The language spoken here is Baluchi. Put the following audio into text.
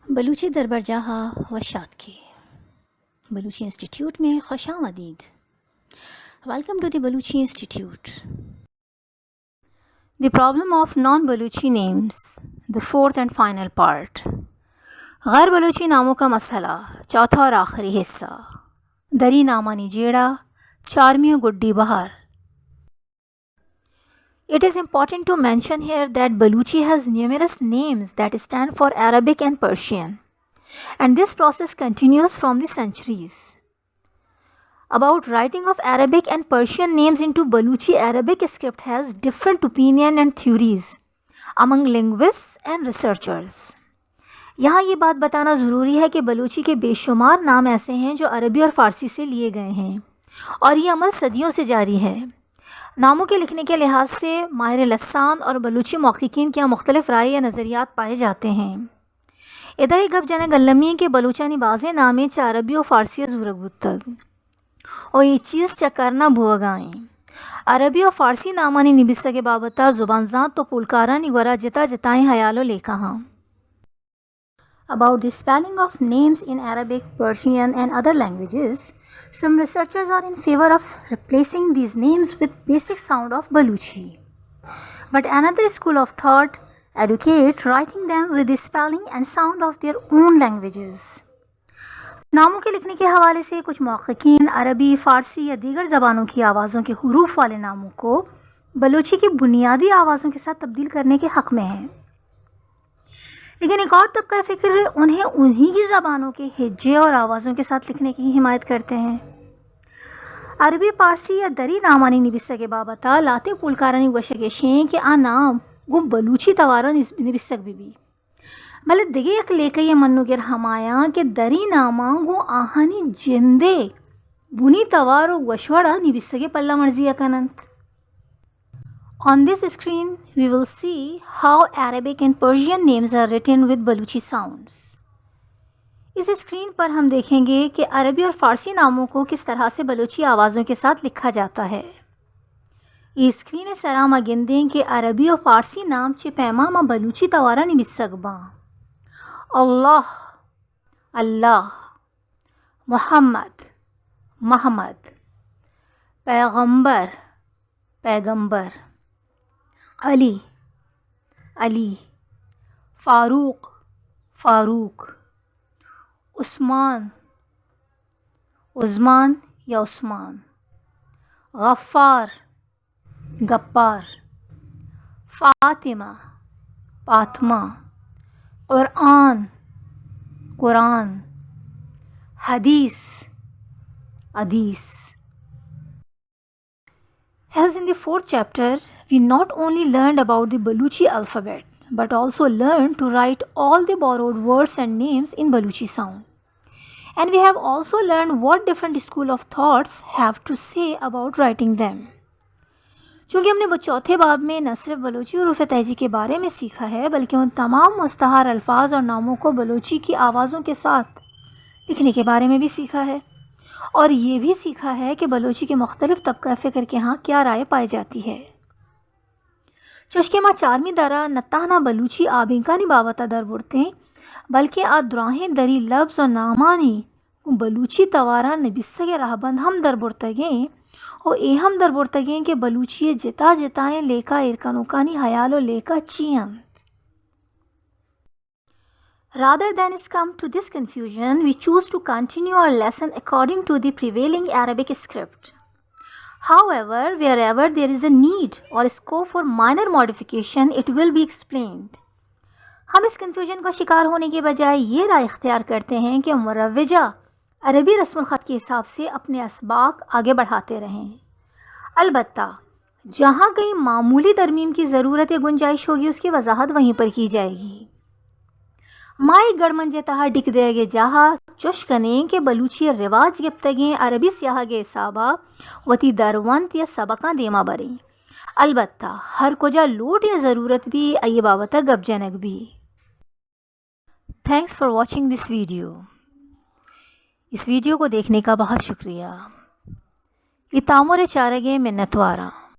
بلوچی دربرجاہ ءَ وش آتکے۔ بلوچی انسٹیٹیوٹ میں خوش آمدید۔ Welcome to the Baluchi Institute. The problem of non-Baluchi names, the fourth and final part. غیر بلوچی ناموں کا مسئلہ، چوتھا اور آخری حصہ۔ دری نامانی جیڑہ، چارمی و گڈی بہر۔ It is important to mention here that Baluchi has numerous names that stand for Arabic and Persian, and this process continues from the centuries. About writing of Arabic and Persian names into Baluchi Arabic script has different opinion and theories among linguists and researchers. یہاں یہ بات بتانا ضروری ہے کہ بلوچی کے بے شمار نام ایسے ہیں جو عربی اور فارسی سے لیے گئے ہیں، اور یہ عمل صدیوں سے جاری ہے۔ ناموں کے لکھنے کے لحاظ سے ماہر لسان اور بلوچی محققین کے یہاں مختلف رائے یا نظریات پائے جاتے ہیں۔ ادا اے گپ جنگ المی کہ بلوچانی بازیں نامے چہ عربی و فارسی ءَ زورگ بوتگ و اے چیز چہ کرنا بوگا ایں۔ عربی و فارسی نامانی نبیسگ ءِ بابت ءَ زبان زانت و پولکارانی گورا جتا جتائیں ہیال و لیکہ ہاں۔ About the spelling of names in Arabic, Persian and other languages, some researchers are in favor of replacing these names with basic sound of Baluchi. But another school of thought advocate writing them with the spelling and sound of their own languages. ناموں کے لکھنے کے حوالے سے کچھ محققین عربی، فارسی یا دیگر زبانوں کی آوازوں کے حروف والے ناموں کو بلوچی کی بنیادی آوازوں کے ساتھ تبدیل کرنے کے حق میں ہیں، لیکن ایک اور طبقہ فکر انہیں انہی کی زبانوں کے ہجے اور آوازوں کے ساتھ لکھنے کی حمایت کرتے ہیں۔ عربی، پارسی یا دری نامانی نبیسگ ءِ بابت ءَ لہتیں پولکارانی گوشگ ایش ایں کہ آ نام گوں بلوچی توار ءَ نس-، نبیسگ بہ بی۔ بلے دگہ یک لیکہ ءِ من و گر ہمایاں کہ دری ناماں گوں آہانی جند ءِ بنی توار و گوشوڑ ءَ نبیسگ ءِ پلہ مرزی ءَ کن انت۔ On this screen, we will see how Arabic and Persian names are written with Baluchi sounds. اس اسکرین پر ہم دیکھیں گے کہ عربی اور فارسی ناموں کو کس طرح سے بلوچی آوازوں کے ساتھ لکھا جاتا ہے۔ اے اسکرین ءِ سرا ما گندیں کہ عربی و فارسی نام چہ پیما ما بلوچی توارا نبیسگ باں۔ اللہ، اللہ، محمد، محمد، پیغمبر، پیغمبر، علی، علی، فاروق، فاروق، عثمان، عثمان یا عثمان، غفار، گپار، فاطمہ، فاطمہ، قرآن، قرآن، حدیث، حدیث۔ As in the fourth chapter, we not only learned about the Baluchi alphabet, but also learned to write all the borrowed words and names in Baluchi sound. And we have also learned what different school of thoughts have to say about writing them. چونکہ ہم نے وہ چوتھے باب میں نہ صرف بلوچی حروف تہجی کے بارے میں سیکھا ہے، بلکہ ان تمام مستعار الفاظ اور ناموں کو بلوچی کی آوازوں کے ساتھ لکھنے کے بارے میں بھی سیکھا ہے، اور یہ بھی سیکھا ہے کہ بلوچی کے مختلف طبقہ فکر کے ہاں کیا رائے پائی جاتی ہے۔ چوشکہ ما چارمی درا نہ تہنا بلوچی آبینکانی بابت ءَ در برتیں، بلکیں آ دراہیں دری لبز و نامانی گوں بلوچی توارا نبیسگ ءِ رہبند ہم در برتگیں و اے ہم در برتگیں کہ بلوچی ءِ جتا جتائیں لیکہ ایر کنوکانی ہیال و لیکہ چی انت۔ Rather than succumb to this confusion, we choose to continue our lesson according to the prevailing Arabic script. However, wherever there is a need or scope for minor modification, it will be explained. ہم اس کنفیوژن کا شکار ہونے کے بجائے یہ رائے اختیار کرتے ہیں کہ مروجہ عربی رسم الخط کے حساب سے اپنے اسباق آگے بڑھاتے رہیں۔ البتہ جہاں کہیں معمولی ترمیم کی ضرورت یا گنجائش ہوگی، اس کی وضاحت وہیں پر کی جائے گی۔ ما اے گڑمنجے تہا ڈک دیگ ءِ جاہ ءَ چوش کنیں کہ بلوچی ءِ رواج گپتگیں عربی سیاہگ ءِ حساب ءَ وتی درونت یا سبکاں دیما بریں۔ البتہ ہر کجا لوٹ یا ضرورت بی، آئی ءِ بابت ءَ گپ جنگ بی۔ Thanks for watching this video. اس ویڈیو کو دیکھنے کا بہت شکریہ۔ اے تامر ءِ چارگ ءِ منتواراں۔